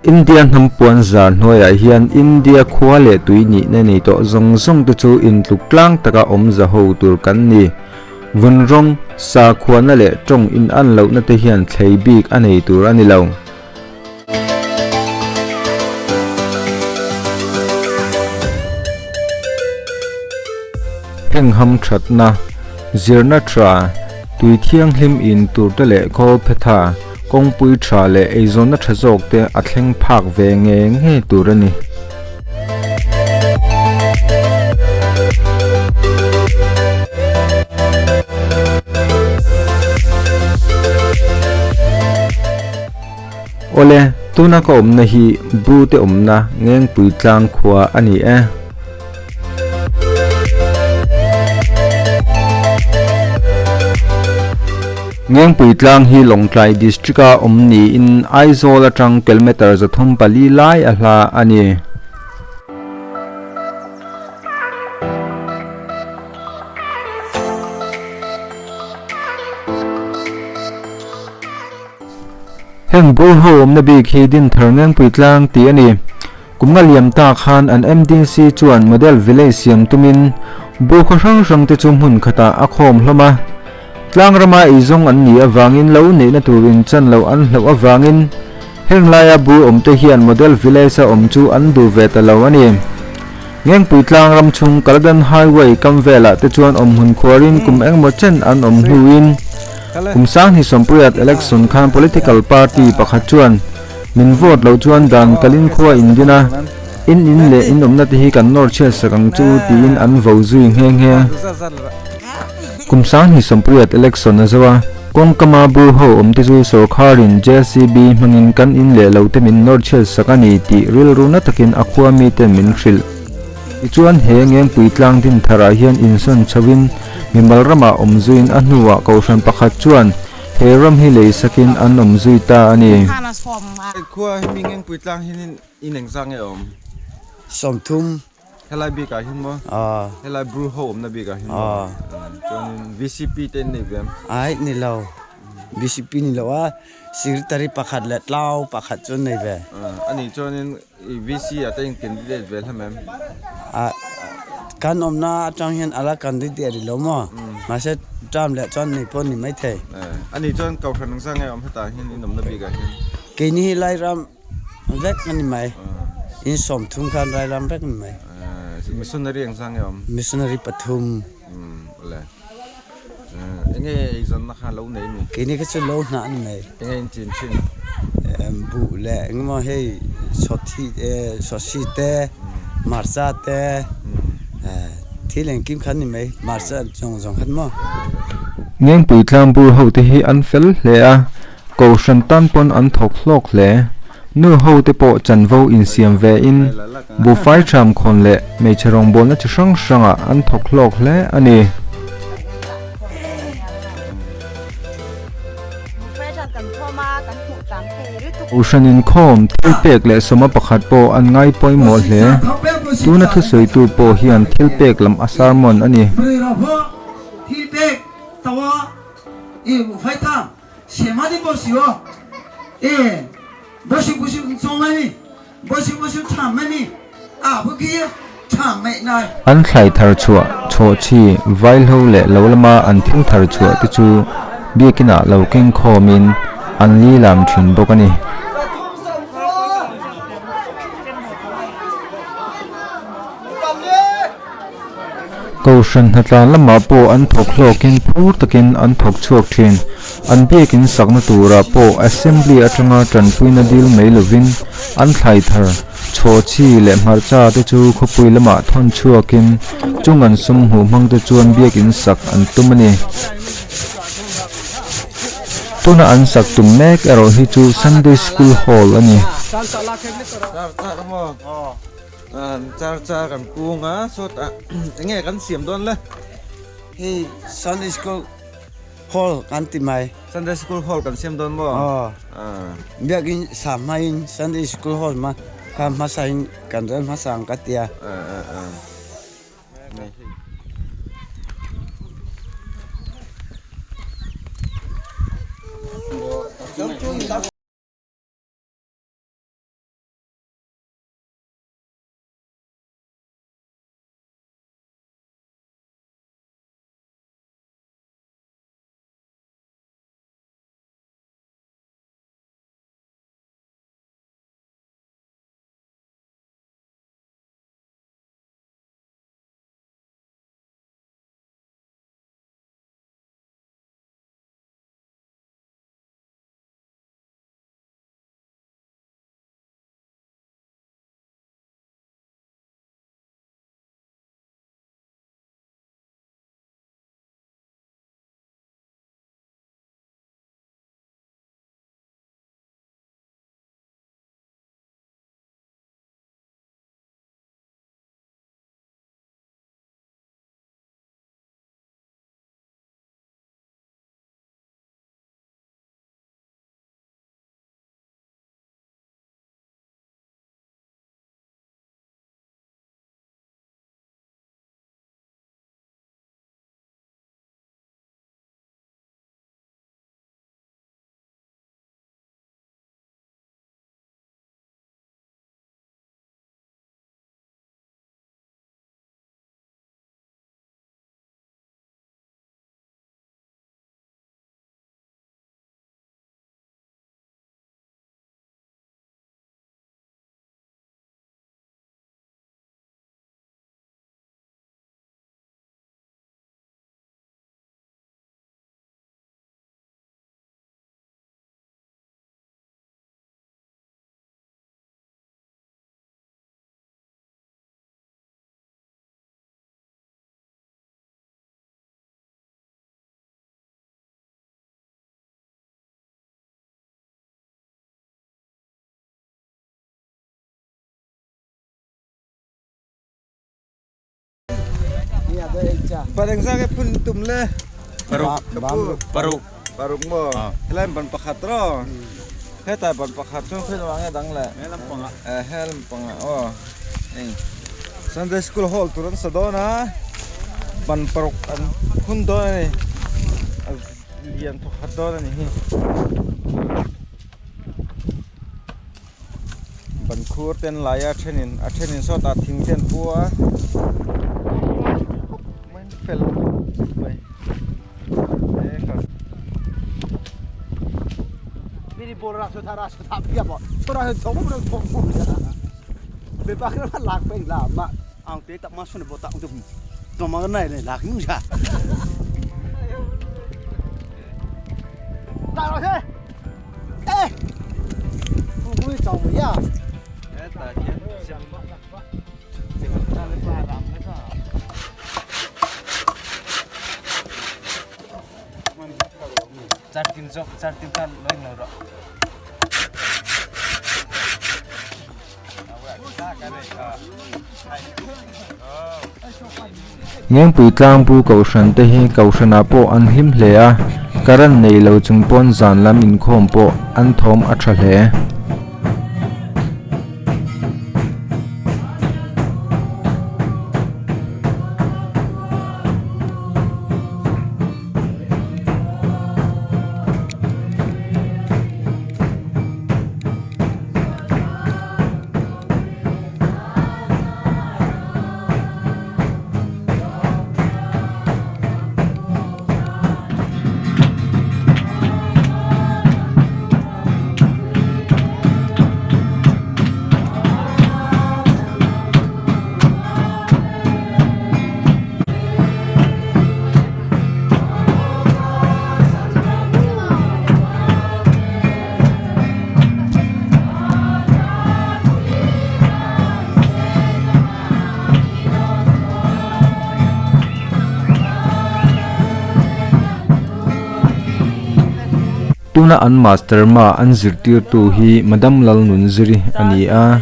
India hnam puan zar hnuaiah hian India khua leh tui nihna nei tawh zawng zawng te chu intluk tlang taka awm za ho tur kan ni. Vun rawng, sakhuana leh tawng inan lohna te hian thlei bik a nei tur a ni lo. Heng ham thatna, zirna tha, tui thianghlim in tur te leh khawl phetha, kawngpui tha leh eizawnna tha zawk te a thleng phak ve nge nge tur a ni. Awle, tuna ka awmna hi Bru te awmna Ngengpui tlang khua a ni e. Ngengpui tlang hi Lawngtlai District a awm niin Aizawl atang kilometre 34 lai a hla a ni. Heng bur ho awmna bik hi Dinthar Ngengpui tlang tih a ni. Kum nga liam ta khan an MDC chuan model village siam tumin bur khaw hrang hrang te chu hmun khatah a khawm hlawm a. Tlang rama eizawng an nih avangin lo neihna tur inchan loh an hlauh avangin heng laia bur awm te hian model village a awm chu an duh ve ta lo a ni. Ngengpui tlang ram chhung Kaladan Highway kam velah te chuan awmhmun khuarin kum engemaw chen an awm hnuin kum sanghnih sawmpuiat election khan political party pakhat chuan min vote loh chuan dan kalin khua in din a, in in leh in awmna te hi kan nawr chhiat sak ang chu tiin an vo zui nghe nghe. Kum sanghnih sawmpuiat election a zo a, kawngkama bur ho awm te chu sawrkharin JCB hmangin kan in leh lo te min nawr chhiat sak a ni tih rilru na takin a khua miten min hrilh. Tichuan he Ngengpui tlang din tharah hian insawn chhoin mimal ramah awm zuiin a hnuah kohhran pakhat chuan he ram hi lei sakin an awm zui ta a ni. Khua hi mi Ngengpui tlang hian in engzah nge awm? 30. Helai bik ah hian maw? Helai Bru ho awmna bik ah hian maw? Chuanin VCP te in nei ve em? Ai ni lo. VCP ni lo a, Secretary pakhat leh tlau pakhat chu an nei ve. Ani chuanin i VC ah te in candidate ve hlem em? Kan awmna atang hian ala candidate rih lo maw? Mahse term leh chuan nei pawh ni maithei. Ani chuan Kohhran ang zang nge awm hetah hian in awmna bik ah hian? Keini hi Lairam vek a ni mai. In 30 khan Rairam vek a ni mai. Missionary ang zang nge awm? Missionary pathum. Awle. Enge eizawnna kha lo nei ni? Keini kha chu lo hnah a ni mai. Enge in chin thin? Buh leh engemaw hei sawthi te, sawsi te, hmarcha te, thil engkim kha a ni mai. Hmarcha zawng zawng kha ni maw? Ngengpui tlangbu hote hi an fel hle a. Kohhran tan pawn an thawk hlawk hle. Nu ho te pawh chanvo insiam ve in buhfai ṭham khawn leh hmeichhe rawngbawlna chi hrang hrangah an thawk hlawk hle a ni. Kohhran inkhawm thil pek leh sawma pakhat pawh an ngai pawimawh hle. Tuna thusawitu pawh hian thil pek lam a sermon a ni. An thlai thar chhuah chhawhchhi vaihlo leh lo lama an thil thar chhuah te chu biakinah lo keng khawmin an li lam thin bawk a ni. Kohhran hnatlan lamah pawh an thawk hlawkin phur takin an thawk chhuak thin. An biakin sakna turah pawh Assembly atanga tanpuina dil mai lovin an thlai thar, chhawhchhi leh hmarcha te chu khawpui lamah thawn chhuakin chung an sum hmuh hmang te chuan biakin sak an tum a ni. Tuna an sak tum mek erawh hi chu Sunday School Hall a ni. Char char kan kung a sawtah eng nge kan siam dawn le? Hei Sunday School Hall kan ti mai. Sunday School Hall kan siam dawn maw? Aw. Biakin sa hmain Sunday School Hall ma kha hmasain kan rel hmasa ang ka tia. Ban engzah nge phun tum le? Paruk. Paruk. Paruk maw? Helai ban pakhat ro. Hetai ban pakhat chuan khawi lamah nge dang le? He lampangah. Eh he lampangah aw. Eng Sunday school hall tur an sa dawn a. Ban paruk an phun dawn a ni. A lian thawkhat dawn a ni hi. Ban khur te an lai a thenin a thenin sawtah thing te an pu a fel mai Ngengpui tlangpu kohhran te hi kohhranah pawh an hlim hle a, current nei lo chung pawn zan lam inkhawm pawh an thawm a tha hle. Tuna an master ma an zirtirtu hi Madam Lalnunziri a ni a,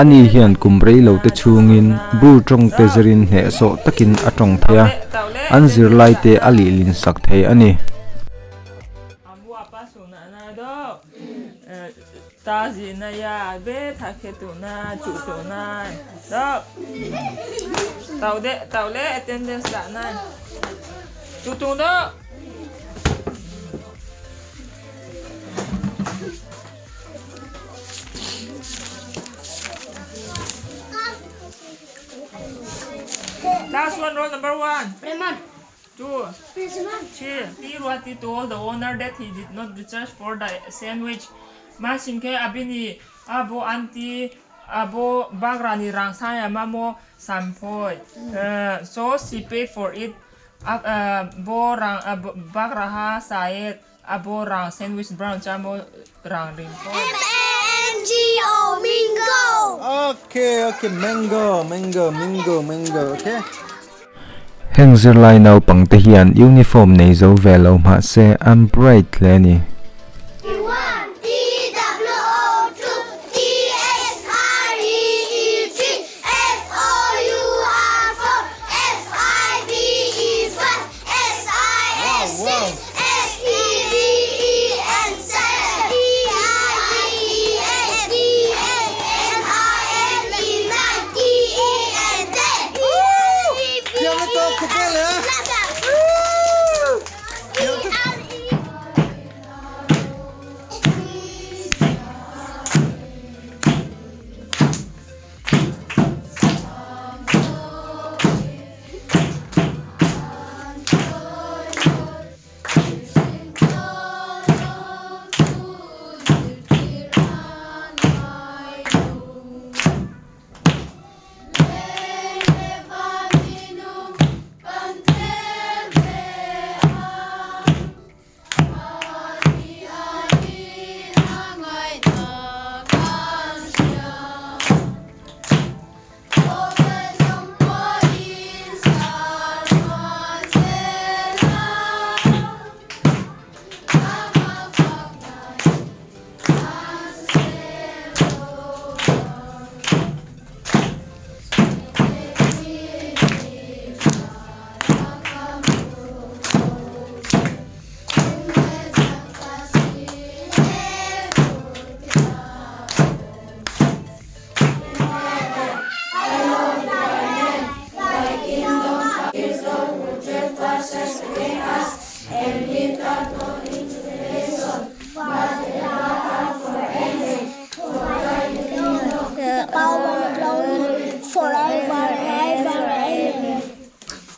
ani hian kum rei lo te chhungin bur tawng te zirin hnehsawh takin a tawng thei a, an zirlai te a lihlin sak thei a ni. Ta zi na ya be tha khe tu na chu tu na do tau de tau le attendance da na chu tu do Last one, roll number one. Raymond. Two, three. P Ruati told the owner that he did not recharge for the sandwich. Ma singkhe abini abo auntie abo bagrani rang saya mamo samphoi. So she paid for it. Bo rang bagraha saet abo rang sandwich brown chamo rang ring M A N G O Mingo. Okay, okay, mango, mango, mingo, mango, okay. Heng zirlai naupangte hian uniform nei zo ve lo mahse an bright hle a ni. Min